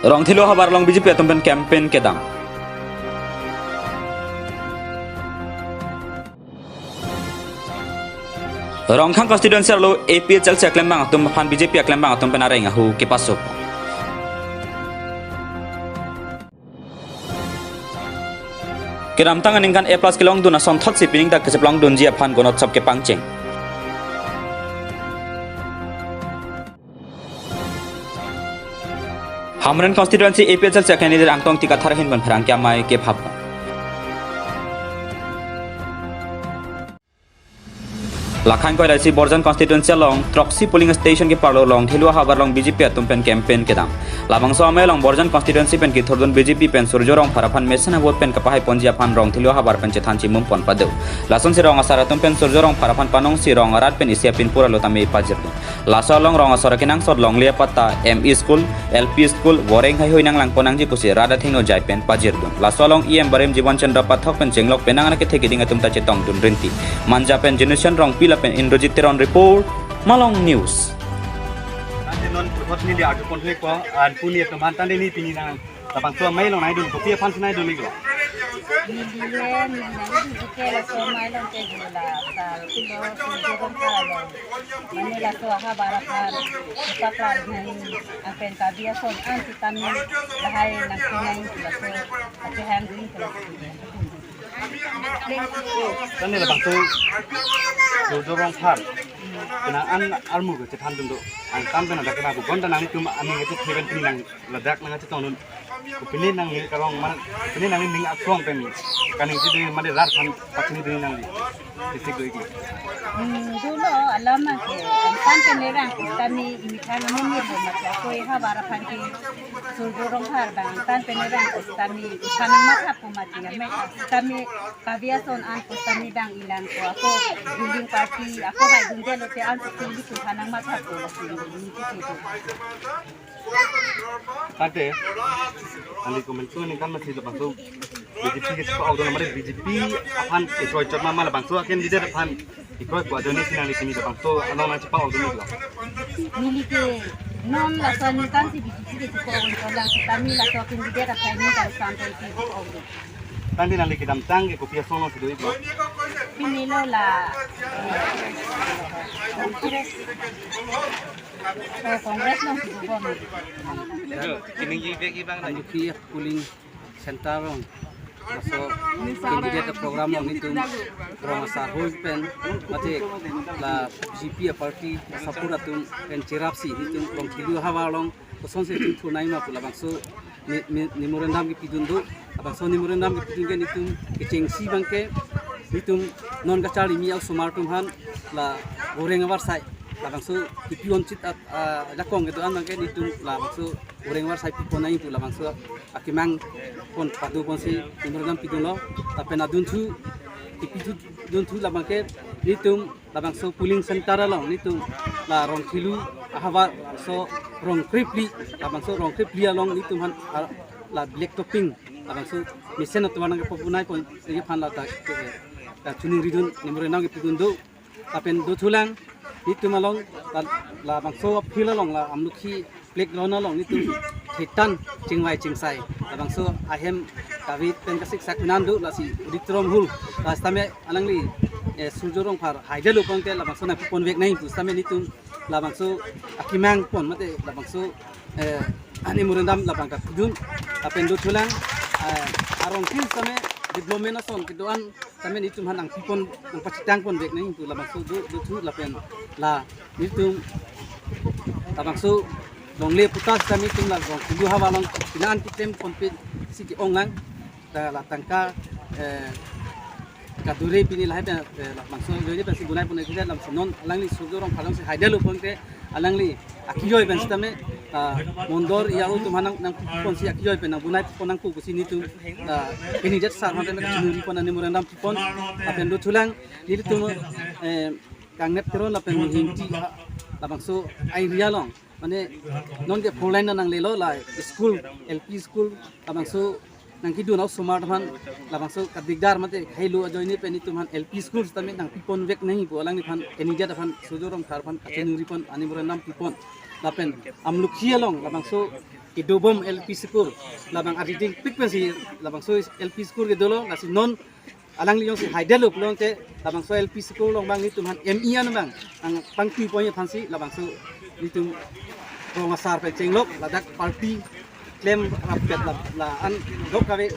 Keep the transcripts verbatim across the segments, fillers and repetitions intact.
Rongthelu havar along B J P atum pen campaign kedam. Rongkhang constituency arlo A P H L C aklembang atum aphan B J P aklembang atum pen areng ahu kepasok. Kedamtang aningkan A plus kelongdun asonthotsi pining dak kecheplongdunji aphan gonotsop kepangcheng. Hamren constituency A P H L C candidate Angtong Tikathar ahin pen pherangke amei kephap. Lakhang koilai si Borjan constituency along throksi polling station keparlo Rongthelu havar along B J P atum pen campaign kedam. Labangso amei along Borjan constituency pen kithurdun B J P pen Surjo Rongphar aphan mesen avote pen kapahai ponji aphan Rongthelu havar pen chethan chimum pon pado. Lasonsi rong asar atum pen Surjo Rongphar aphan panongsi rong arat pen isi apin pura lo tame pajirdun. Laso along rong asar kenangsot longle apatta M E school, L P school, voreng haihui nanglang pon nangji pusi rat athengno jai pen pajirdun. Laso along E M Barim Jiban Chandra Pathak pen chenglok penang anak kethe keding atum ta chetongdun rinti. Manja pen Generation Rongpi lapen Indrajit Teron report, Malong News. Tangte non report neli arju pon thek ko, an puni teman tangte neli pini nang labangso amei along naidun, kopi aphan si naidun iklo. Neli le, neli nang di ke laso amei along ke jula, sar kilo, sar jurong kalo. Mane laso havar aphan, kita klar nang, apen kabi ason an si kami, lahai nang kunai laso, ake hang dun laso. Tangte labangso Surjo Rongphar kena an armu ke chethandun do. Angtan kena dak kena bugon dan nangtum aning itu theven pini nang ladak nang chetongdun. Pini nangning karong mana, pini nangning akrong pen kaning sidi mane rat aphan pachini dun nangli. Titik do iklo. Hmm, dolo alam ke, angtan pen nerang kami imithang amun ni bo mati akoi havar aphan ke Surjo Rongphar bang angtan pen nerang kami iphan nangmatha po mati name kami kabi ason an ko kami bang ilang ko ako ruling party ako hai dun jalo te an ko kuli ko iphan nangmatha po lasi ni ke ke. Tangte, nangli komentu aningkan masi labangso B J P ke chepa-ok dun, mane B J P aphan ikroi chot ma, ma labangso candidate aphan ikroi ko ajoine si nangli pini labangso along nang chepa-ok dun iklo. Neli ke non laso aningkan si B J P ke chepa-ok dun, lang si kami laso candidate aphan ni kan sampai si chepa-ok dun. Tangte nangli kedamtang ke kopi asong along si do iklo. Pini lo la, eh, Congress. Oh, Congress along si do bom. Kini bek ibang na. Anuki polling center along. Laso candidate program along nitum rong asar hoi pen mate la B J P party support atum pen cherapsi nitum Rongthelu havar along kosonsi itum thurnai ma pu labangso me-, me-, memorandum kepidun do, labangso memorandum kepidun ke nitum kechengsi abang ke nitum non kacharli mi aosomar atum aphan la voreng avarsai labangso kepi-onchit at, ah, jakong kedo-an abang ke nitum labangso voreng avarsai pipon nangji pu labangso akemang pon padu ponsi memorandum pidunlo, lapen adunthu kepidun, dunthu labang ke nitum labangso polling center along nitum la Rongthelu ahavar so rong krepli, labangso rong krepli along nitum aphan, ah, la black topping labangso mesen atovar nangkepo punai pon iphan la ta, ta chuningridun memorandum kepidun do. Lapen dothulang nitum along la, labangso field along la Amlukhi playground along nitum thetan chingvai chingsai labangso ahem kave pen kasiksak nang do, lasi auditorium hall la sitame alangli, eh, Surjo Rongphar haidelo pon ke labangso nangpiponvek nangji pu sitame nitum labangso akemang pon mate labangso, eh, memorandum labang kapidun. Lapen dothulang, eh, arong field sitame development ason kedo-an sitame nitum aphan nangpipon nangpachethang ponvek nangji pu labangso do, dothu lapen la nitum labangso longle puta sitame nitum la Rongthelu havar along kena-an keklem ponpe si ke-ong lang. Ta la tangka, eh, kadure pini lahai pen, eh, labangso ajoine pensi bunai pon iklo, labangso non alangli Surjo Rongphar along si haidelo pon ke alangli akejoi pen sitame, ah, Mondol area atum aphan nang, nangponsi akejoi pen nangbunai pon nangkok pusi nitum, ah, candidate sar aphan pen kachiningri pon ani memorandum pipon. Lapen dothulang nelitum, eh, Kangnep Teron lapen Hingti labangso area along mane non ke four lane nanglelo, la school, L P school labangso nangkedun aosomar aphan labangso kadigdar mate khei lo ajoine pen nitum aphan L P school sitame nangpiponvek nangji pu alangliphan candidate aphan Surjo Rongphar aphan kachiningri pon ani memorandum pipon. lapen Amlukhi along labangso kedobom L P school, labang ariding pik pensi labangso L P school kedolo, lasi non alangli jongsi haidetlo pulote labangso L P school along abang nelitum aphan M E an abang nangpangtui ponji aphansi labangso nelitum rong asar pen chenglok ladak party klem rapet la, la an dok kave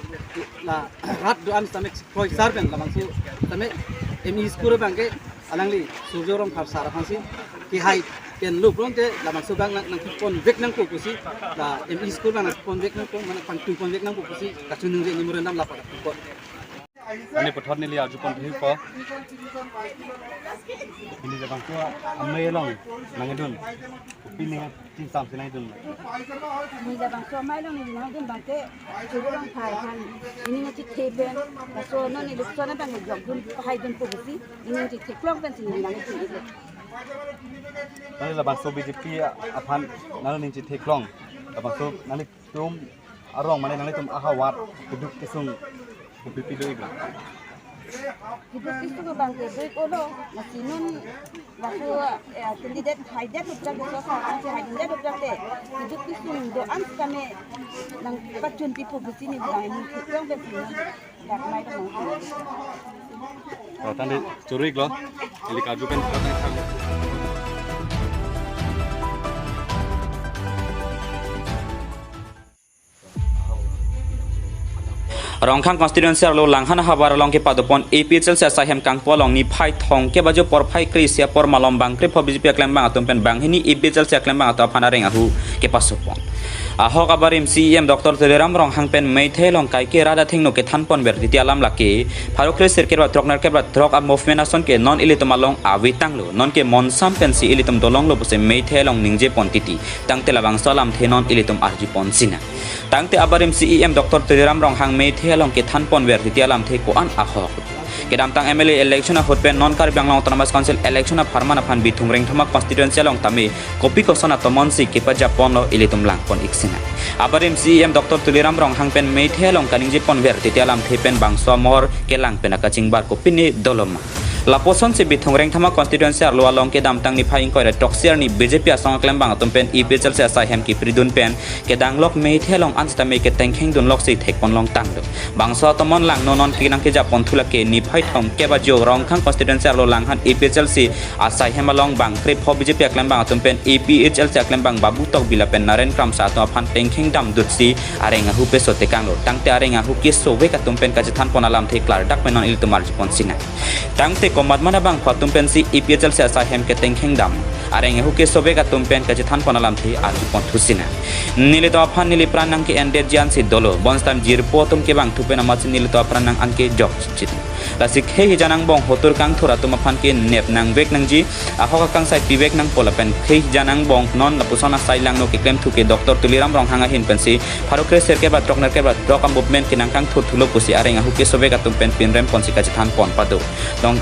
la rat do-an sitame kroi sar pen labangso sitame M E school abangke alangli Surjo Rongphar sar aphansi kehai pen lo pulote labangso abang nang, nangponvek nangpo pusi, la M E school abang nangponvek nangpo, mane pangtui ponvek nangpo pusi kachiningri memorandum lapu dak pon. Ani puthot neli arjupon thupo. Pini labangso amei along nangdun. Pini chingsamsi nangdun. Pini labangso amei along nangdun abangke Surjo Rongphar aphan pini nangchethe pen, laso non election abang jokdun, pahaidunpo pusi, pini nangchetheklong pensi nangdun. Nangli labangso B J P aphan nangli nangchetheklong. Labangso nangli tum arong mane nanglitum ahavar keduk kesung kopi pilo-iklo? Keduk kesung abangke do-iklo, lasi non laso, eh, candidate haidet upjak, laso sar ansi haidet upjak te keduk kesung do-an sitame nangpachunpipo pusi neli nangchetheklong pensi nangdun. Dak mai dong. Oh, tangte choro-iklo. Neli karju pen. Rongkhang constituency arlo Langhan havar along kepadopon A P H L C asaihem kangpu along niphai thomkep ajo porphai kre-isi apor malom bangkrepho B J P aklembang atum pen banghini A P H L C aklembang atum aphan areng ahu kepasopon. Ahok abarim C E M Doctor Tuliram Ronghang pen Meitei along kaike rat athengno kethanponver titi alam lake pharo kre sirkep ra throk nerkep ra throk a-movement ason ke non ilitum along avetanglo, nonke monsam pensi ilitum dolonglo pusi Meitei along ningjepon titi. Tangte labangso alamthe non ilitum arjupon sinang. Tangte abarim C E M Doctor Tuliram Ronghang Meitei along kethanponver titi alamthe ko-an ahok? Kedamtang M L A election ahut pen non Karbi Anglong Autonomous Council election apharman aphan Bithung Rengthama constituency along tame kopi koson atomonsi kepajaponlo ilitum langpon-ik sinang. Abarim C E M Doctor Tuliram Ronghang pen Meitei along kaningjeponver titi alamthe pen bangso amohor kelang pen akachingbar kopine doloma? Lapusonsi Bithung Rengthama constituency arlo along kedamtang niphai ingkoi ra throksi arni B J P asong aklembang atum pen A P H L C asaihem kipridun pen kedanglok Meitei along an sitame ketengkhengdunloksi thekponlongtanglo. Bangso atomon langno non kenangkejapon thu lake niphai thomkep ajo Rongkhang constituency arlo Langhan A P H L C asaihem along bangkrepho B J P aklembang atum pen A P H L C aklembang Babu Tokbi lapen Naren Kramsa atum aphan tengkheng damdutsi areng ahu pesotekanglo. Tangte areng ahu kesovek atum pen kachethanpon alamthe klardak pen non ilitum arjupon sinang. Tangte komatma abangphu atum pensi A P H L C asaihem ketengkheng dam, areng ahu kesovek atum pen kachethanpon alamthe arjupon thu sinang. Nelitum aphan neli pran nangke-endetji ansi dolo, bonstam jirpo atum kevang thu pen amatsi nelitum apran nang an kejok chit. Lasi khei hijan angbong hotur kangthur atum aphan kenep nangvek nangji, ahok akangsai pivek nangpo lapen khei hijan angbong non lapuson asai langno keklem thu ke Doctor Tuliram Ronghang ahin pensi pharo kre sirkep ra throk nerkep ra throk a-movement kenangkangthur thulo pusi areng ahu kesovek atum pen pinrem ponsi kachethanpon pado. Long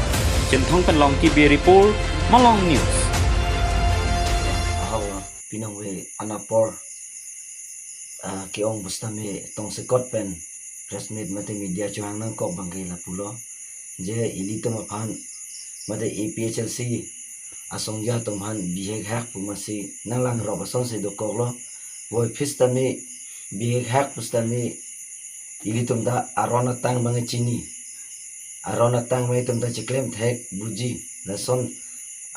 Chinthong pen Longki Bey report, Malong News. Ahok pinangve anapor, ah, ke-ong pusitame tongsekot pen press meet mate media chohang nangkok abangke lapulo. Je ilitum aphan mate A P H L C asongja atum aphan bihekhak pu amatsi nanglangrop asonsi dokoklo. Voi pusitame bihekhak pusitame ilitum ta aron atang abangke chini. Aron atang abangke itum ta chiklem thek buji. Lason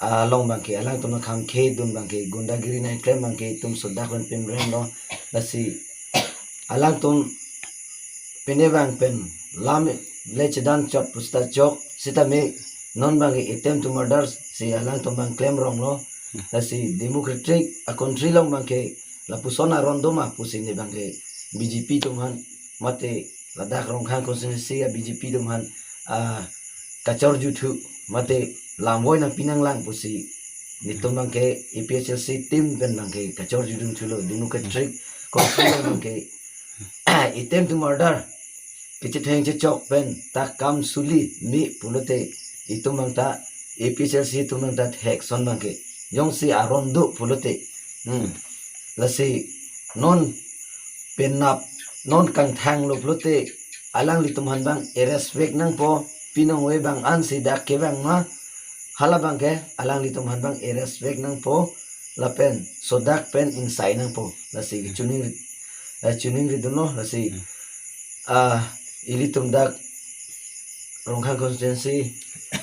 along abangke alangtum akhang khedun abangke gundagiri nangklem abangke itum sodak pen pinremlo. Lasi alangtum pine abang pen lam le chedan chot pusta chok sitame non abangke attempt to murder si alangtum abang klemronglo. Lasi democratic a-country along abangke lapuson aron doma pusi ne abangke B J P atum aphan mate ladak Rongkhang constituency a-B J P atum aphan, ah, kachorju thu mate lamvoi nangpi nanglang pusi netum abangke A P H L C team pen abangke kachorjudun thulo, democratic country abangke attempt to murder kachetheng chechok pen ta kam suli me pulote itum abang ta A P H L C atum abang ta thek ason abangke jongsi aron do pulote. Hmm. Lasi non penap non kangthanglo pulote alanglitum aphan abang arrest vek nangpo, pinong ve abang ansi dak kevang ma, hala abangke alanglitum aphan abang arrest vek nangpo, lapen sodak pen ingsai nangpo, lasi choningri, eh, choningridunlo, lasi, ah, ilitum dak Rongkhang constituency,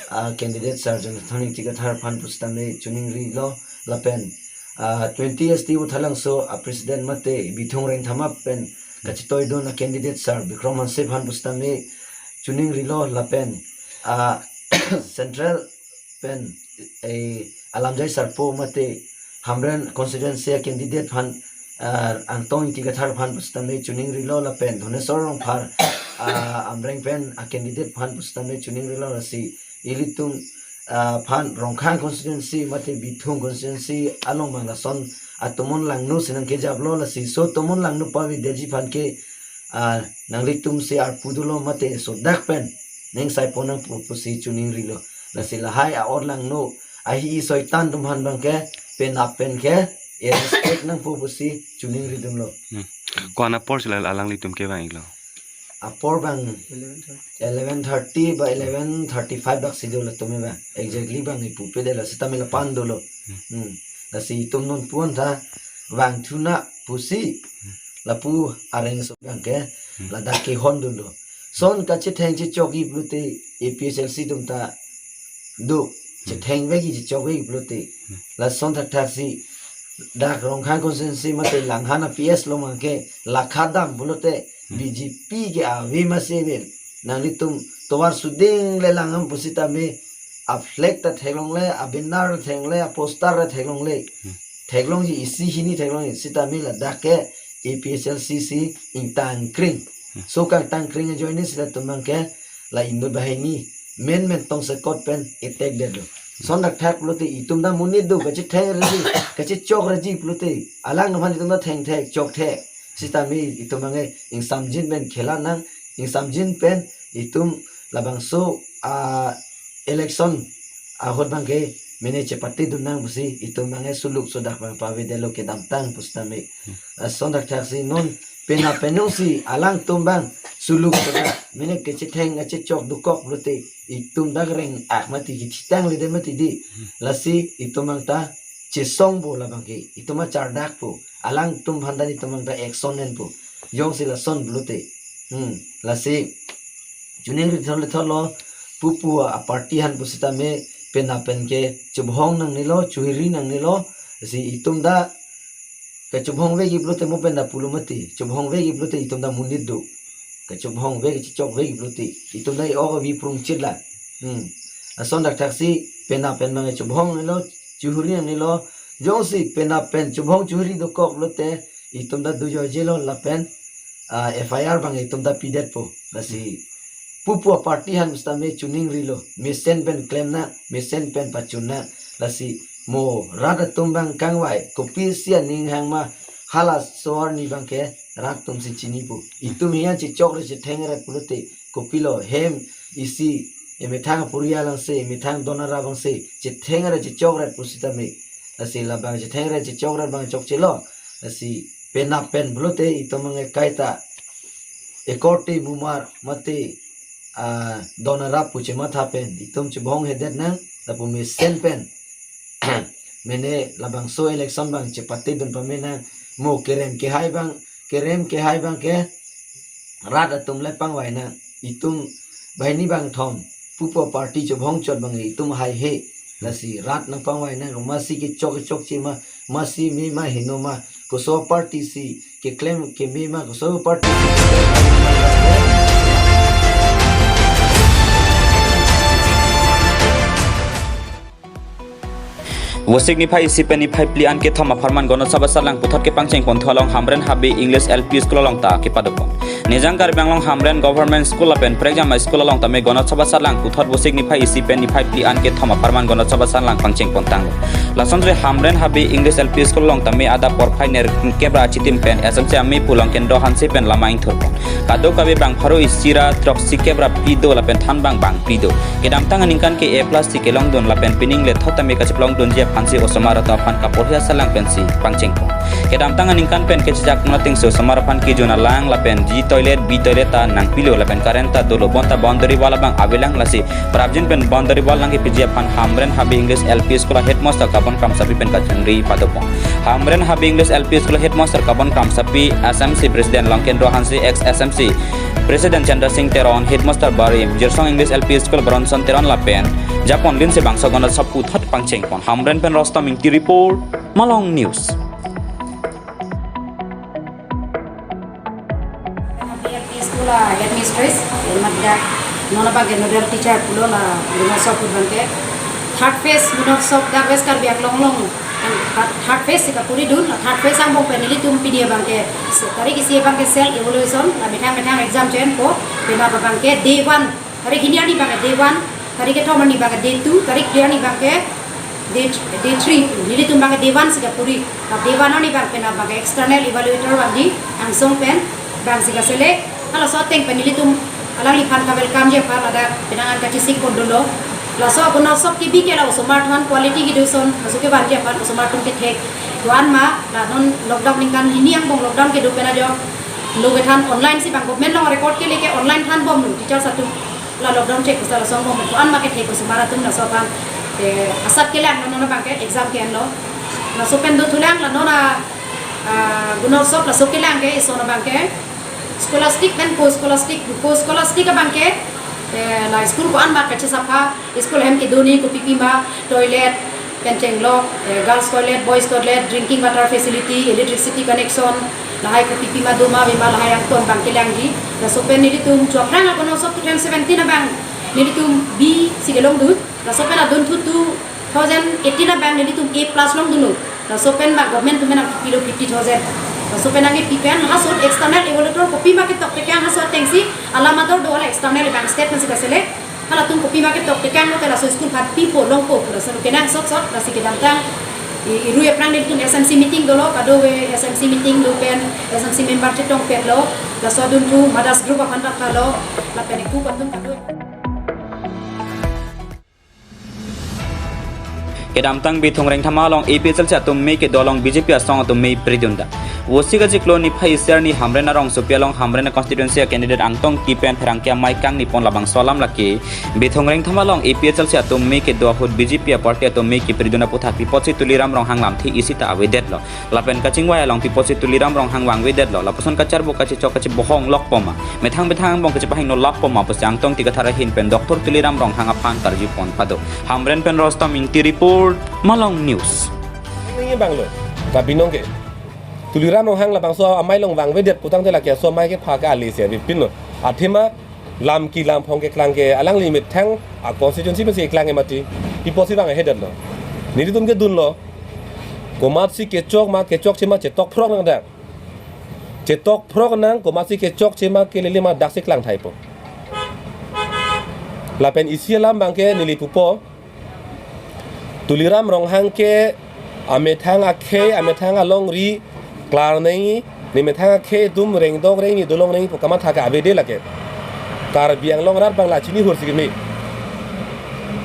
ah, candidate sir Jonathan Ingti Kathar aphan pusitame choningrilo, lapen, ah, twenty S T Uthalangso a president mate Bithung Rengthama pen kachetoidun a candidate sir Bikram Hanse aphan pusitame choningrilo, lapen, ah, central pen, eh, alamjai sarpo mate Hamren constituency a candidate aphan, ah, Angtong Ingti Kathar aphan pusitame choningrilo, lapen Dhoneswar Rongphar, ah, Amreng pen a candidate aphan pusitame choningrilo, lasi ilitum, ah, aphan Rongkhang constituency mate Bithung constituency along abang lason atomon langno si nangkejaplo, lasi laso tomon langno pavedetji aphan ke, ah, nanglitum si arpu dolo mate sodak pen ningsai pon nangpo pusi choningrilo. Lasi lahai a-or langno ahi soitan atum aphan abangke penap pen ke e respect nangpo pusi choningridunlo. Hmm. Ko-an apor si la alanglitum kevang-iklo? Apor abang eleven thirty ba eleven thirty-five dak si dolo tumi abang. Exactly abang ipu pedetlo, sitame lapu-an dolo. Hmm. Lasi itum non pu-an ta vangthu nang pusi lapu areng so abangke ladak kehondunlo. Lason kachetheng chechokji pulote A P H L C atum ta do. Chethengvekji chechokvekji pulote. Lason thakthaksi dak Rongkhang constituency mate Langhan a P S along abangke lakha dam pulote B J P ke ave ma ave. Nanglitum tovar suding le lang-am pusitame a flag ta theklongle, a banner ta theklongle, a poster ta theklongle. Theklongji isi hini theklongji, sitame ladak ke A P H L C si ingtangkring. Laso kangtangkring ajoine si latum abangke la inut banghini menmen tongsekot pen attack detlo. Lason thakthak pulote itum ta monit do, kachethengreji, kachechokreji pulote alang aphan itum ta thengthek chokthek. Sitame itum abangke ingsamjin pen khela nang, ingsamjin pen itum labangso, ah, election ahut abangke mene chepatedun nang pusi itum abangke suluk sodak abang pavedetlo kedamtang pusitame. Lason thakthaksi non penap pen jongsi alangtum abang suluk sodak mene kachetheng kachechok dokok pulote itum dak reng-ak mati, kithitang ledet mati dei. Lasi itum abang ta chesongpo labangke, itum ta chardakpo, alangtum aphan ta itum abang ta action enpo. Jongsi lason pulote. Hmm, lasi choningri thotlo, pupu a party aphan pusitame penap pen ke chubhong nangnelo, chuhiri nangnelo, lasi itum ta kachubhongvekji pulote mo pen ta pulo mati, chubhongvekji pulote itum ta monit do. Kachubhongvek, kachechokvekji pulote itum ta i-ok avi prungchit lang. Hmm. Lason thakthaksi penap pen abang chubhong nangnelo, chuhiri nangnelo, jongsi penap pen chubhong chuhiri dokok pulote itum ta dojoijelo lapen, ah, F I R abang itum ta pidetpo. Lasi pupu a party aphan pusitame choningrilo, mesen pen klem nang, mesen pen pachun nang. Lasi mo rat atum abang kangvai, kopisi aning hang ma, hala so-arni abangke rat atum si chinipo. Itum hiyan chechokre chethengre pulote kopilo, hem isi emethang aporial angse, emethang donara abangse chethengre chechokre pusitame. Lasi labang chethengre chechokre abang chokchelo. Lasi penap pen pulote itum abang kaita ekorte mumar mate, ah, donara pu chematha pen itum chubhonghedet nang, lapu mesen pen mene labangso election abang chepatedun pame nang, mo kerem kehai abang, kerem kehai abangke rat atum le pangvai nang, itum banghini bangthom pupu a party chubhong chot abang itum haihe. Lasi rat nangpangvai nang, masi kechok kechokche ma, masi me ma heno ma, koso party si keklem keme ma, koso party si keklem keme ma. Vosik niphai isi pen niphai phli an kethom apharman Gaon Sabha sarlang puthot kepangcheng ponthu along Hamren Habe English L P School along ta kepadopon. Nijang Karbi Anglong Hamren Government School lapen Prekjama School along tame Gaon Sabha sarlang puthot Vosik niphai isi pen niphai phli an kethom apharman Gaon Sabha sarlang pangcheng pontanglo. Lasonsi Hamren Habe English L P School along tame adap porphai nerkep ra achitim pen S M C amei pu Longkendro Hanse pen lama ingthurpon. Kadokave bang pharo isi ra throksi kep ra phli do lapen thanbang bang phli do. Kedamtang aningkan ke A plus si kelongdun lapen pining lethot tame kacheplongdunji aphansi osomar atum aphan kaporhi asarlang pensi pangchengpon. Kedamtang aningkan pen kechechak nangtengso osomar aphan kejun alang lapen G toilet, B toilet ta nangpilo lapen current ta dolo bonta boundary wall abang avelang, lasi prapjin pen boundary wall nangkepiji aphan Hamren Habe English L P School a headmaster Kabon Kramsapi pen kachingri padopon. Hamren Habe English L P School a headmaster Kabon Kramsapi, S M C President Longkendro Hanse, ex S M C President Chandra Singh Teron, headmaster Barim, Jirsong English L P School Bronson Teron lapen japon linse bangso agonot sap puthot pangchengpon. Hamren pen Rostam Ingti report, Malong News. L P School a headmistress, eh, mat ga non abang ke nodal teacher pulo la, lima so put abang ke. Third phase Gunosop dak West Karbi Anglong along, ang third, third phase si kapuridun, la third phase angbong pen nelitum pini abang ke, se-, tarik isi abang ke self evaluation, la methang methang exam chen po, penap abang ke day one, tarik hini arni abang ke day one, tarik kethom arni abang ke day two, tarik phli arni abang ke day, day three, nelitum abang ke day one si kapuri. La day one arni abang pen abang ke external evaluator abang di angsong pen abang si kaselect. Halaso ateng pen nelitum alangliphan ka-welcome ji aphan ladak penang an kachesik pon dolo. Laso Gunosop kebi ke la osomar aphan quality kedo ason, laso kevan ji aphan osomar atum kethek do-an ma, la non lockdown ningkan hini angbong lockdown kedo pen ajok lo kethan online si abang government along record kele ke online thanbomlo teachers atum. La lockdown chek kusa lason bom do-an ma kethek osomar atum laso aphan, eh, asat kelang non abang ke exam ke-enlo. Laso pen dothulang la non a, ah, Gunosop laso kelang ke ison abang ke scholastic pen post scholastic, post scholastic abang ke, eh, la school ko-an ma kachesapha, school ahem kedo ni kopipi ma, toilet, pen chenglok, eh, girls toilet, boys toilet, drinking water facility, electricity connection, lahai kopipi ma do ma ave ma lahai angton abang kelangji. Laso pen nelitum choklang a Gunosop two thousand seventeen abang nelitum B si kelongdun. Laso pen adunthu two thousand eighteen abang nelitum A plus longdunlo. Laso pen ma government atum pen nangpilo fifty thousand. Laso pen nangkepi pen halaso external evaluator kopi ma ketok tekang halaso atengsi alam ador do la external abang state pensi kaselect. Halatum kopi ma ketok tekanglo te laso school aphan pipo longpo pu laso kenangsot sot, lasi kedamtang i-, irui aphrang nelitum S M C meeting dolo, kadokave S M C meeting do pen S M C member chetongpetlo, laso adunthu mothers group aphan ta thalo, lapen iku atum kadokave. Kedamtang Bithung Rengthama along A P H L C atum mei kedo along B J P asong atum mei pridunda. Vosi kachiklo niphai isi arni Hamren arongsopi along Hamren constituency a candidate Angtong Engti pen pherangke amei kangnipon labangso alam lake. Bithung Rengthama along A P H L C atum mei kedo ahut B J P a party atum mei kepridun aputhak pi apotsi Tuliram Ronghang lamthe isi ta avedetlo. Lapen kachingvai along pi apotsi Tuliram Ronghang vangvedetlo. Lapuson kacharbo kachechok kachebohong lokpo ma, methang methang angbong kachepahingno lappo ma pusi Angtong Engti kathar ahin pen Doctor Tuliram Ronghang aphan karjupon pado. Hamren pen Rostam Engti report, Malong News. Ini banglo, kabinong ke. Tuliram Ronghang labangso amei along vangvedet putangte lake aso amei ke phaka ali se avepinlo. Athema lam ki lam phong keklang ke alangli methang a constituency pensi keklang ke mati. Pi apotsi vangvedetlo. Nelitum kedunlo. Komatsi kechok ma kechokche ma chetok phrok nang dak. Chetok phrok nang komatsi kechokche ma kelele ma daksi klang thaipo. Lapen isi alam abang ke neli pupo. Tuliram Ronghang ke amethang akhei, amethang alongri klar nangji, ne methang akhei atum rengdok rengni dolong nangji pu kamatha ke avede lake. Karbi Anglong arat abang la chini hursi keme.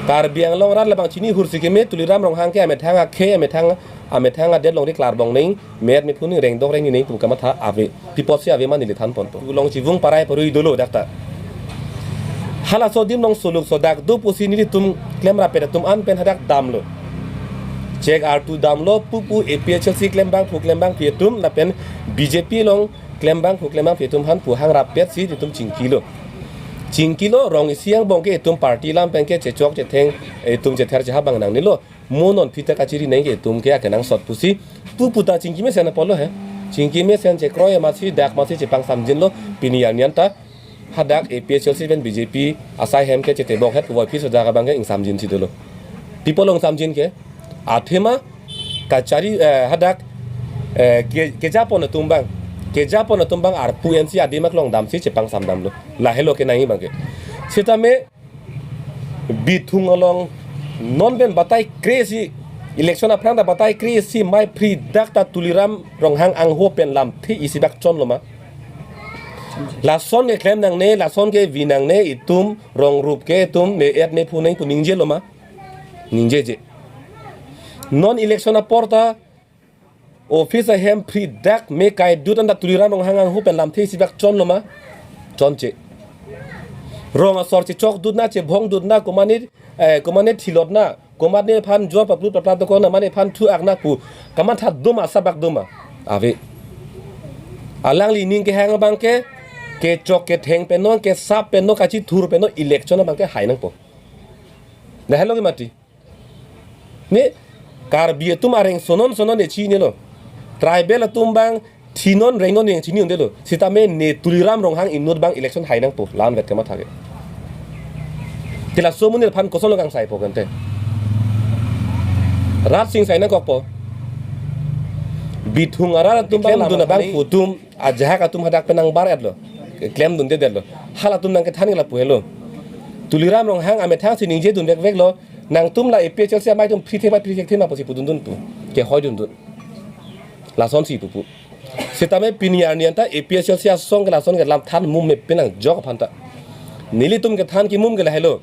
Karbi Anglong arat labang chini hursi keme, Tuliram Ronghang ke amethang akhei, amethang, amethang adet alongri klarbong nangji, met mephu nangji, rengdok rengni nangji pu kamatha ave. Pi apotsi ave ma neli thanponpo. Long Chivung Parai parui dolo dak ta. Halaso adim along soluk sodak do pusi nelitum klemrap pet atum an pen hadak damlo. Chek artu damlo pupu A P H L C klembangphu klembangphi atum lapen B J P along klembangphu klembangphi atum aphan pu hangrap petsi nelitum chingkilo. Chingkilo rong isi angbong ke itum party alam pen ke chechok chetheng, itum chether cheha abang nangnelo. Mo non phi ta kachiri nangji ke itum ke akenangsot pusi. Pu puta chingki mesen apotlo he. Chingki mesen chekroi amatsi dak amatsi chepangsamjinlo pini arni an ta. Hadak A P H L C pen B J P asai hem ke chetebok het puvoiphit sodak abang ke ingsamjinsi dolo. Pi apotlo ingsamjin ke. Athema kachari, eh, hadak, eh, ke, kejapon atum abang. Kejapon atum abang arpu ensi adim aklong damsi chepangsam damlo. Lahelo kenangji abang ke. Sitame Bithung along non pen batai kresi, election aphrang ta batai kresi mei phri dak ta Tuliram Ronghang angho pen lamthe isi bak chonlo ma. Lason keklem nangne, lason kevi nangne, itum rong rup ke itum me-et mephu nangji pu ningjelo ma. Ningjeje. Non election apor ta Office ahem phri dak me kaidut anta Tuliram Ronghang anghu pen lamthe isi bak chonlo ma? Chonche. Rong asor chechokdun na, chebhongdun na, komatne, eh, komatne thilot na, komatne aphan jor paplut paplat dokok na, mane aphan thu-ak na pu kamatha do ma, asap bak do ma? Ave. Alangli ning kehang abang ke, kechok ketheng pen non, kesap pen non, kachithur pen non, election abang ke hai nangpo. Lahelo ke mati. Ne, Karbi atum areng sonon sonon ne chinilo. Tribal atum abang thinon rengnon ne chinidundelo. Sitame ne Tuliram Ronghang inut abang election hai nangpo, la-an vet kamatha ke. Ke laso amonit aphan kosonlo kangsaipo kante? Rat singsai nangkokpo. Bithung arat atum abang, klemdun abang pu atum, ajahak atum hadak pen nangbar-etlo. Klemdundedetlo. Halatum nangkethan ke lapu helo. Tuliram Ronghang amethang si ningjedun vekveklo. Nangtum la A P H L C amei atum phri thek ma, phri thek thek ma pusi pudundun pu. Kehoidundun. Lasonsi pupu. Sitame pini arni anta A P H L C asong ke lason ke lam than mum me penang jok aphan ta. Nelitum kethan kemum ke lahelo.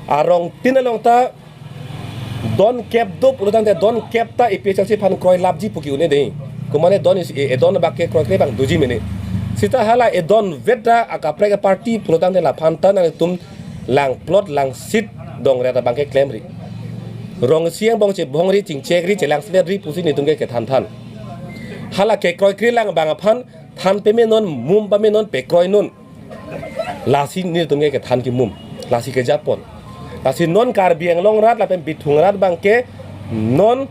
Arong tin along ta don kep do pulotangte don kep ta A P H L C aphan kroilapji pu ke-un-e dei. Komatne don isi, e, edon bak ke kroikre abang doji mene. Sita hala edon vet ta akaprek aparty pulotangte laphan ta nangtum langplot langsit dongret abang ke klemri. Rong isi angbong chebhongri, chingchekri, chelangseletri pusi netum ke kethan than. Hala kekroikre lang abang aphan than pamenon, mum pamenon, pekroinon. Lasi netum ke kethan kemum. Lasi kejapon. Lasi non Karbi Anglong rat lapen Bithung rat abang ke non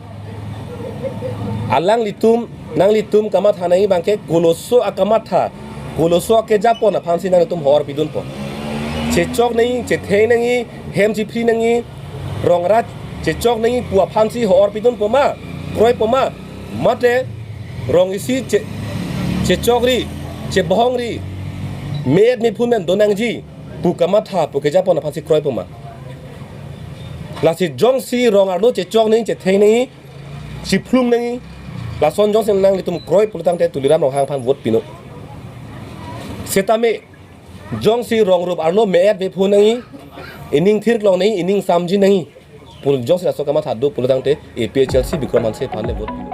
alanglitum, nanglitum kamatha nangji abang ke koloso akamatha, koloso akejapon aphansi nangtum hor pidunpo. Chechok nangji, chetheng nangji, hem chiphri nangji, rong rat chechok nangji pu aphansi hor pidunpo ma, kroipo ma, mate rong isi che, chechokri, chebhongri, me-et mephun men do nangji pu kamatha pu kejapon aphansi kroipo ma? Lasi jongsi rong arlo chechok nangji, chetheng nangji, chiphlung nangji, lason jongsi nanglitum kroi pulotangte Tuliram Ronghang aphan vote pinon. Sitame jongsi rong rup arlo me-et mephun nangji, ining thirklong nangji, ining samji nangji pu jongsi laso kamatha do pulotangte A P H L C Bikram Hanse aphan le vote pinon.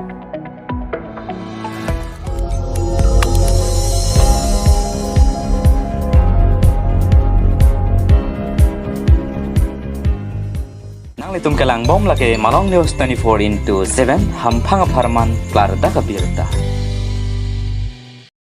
Nanglitum kelangbom lake Malong News twenty-four into seven, hamphang apharman klardak abirta.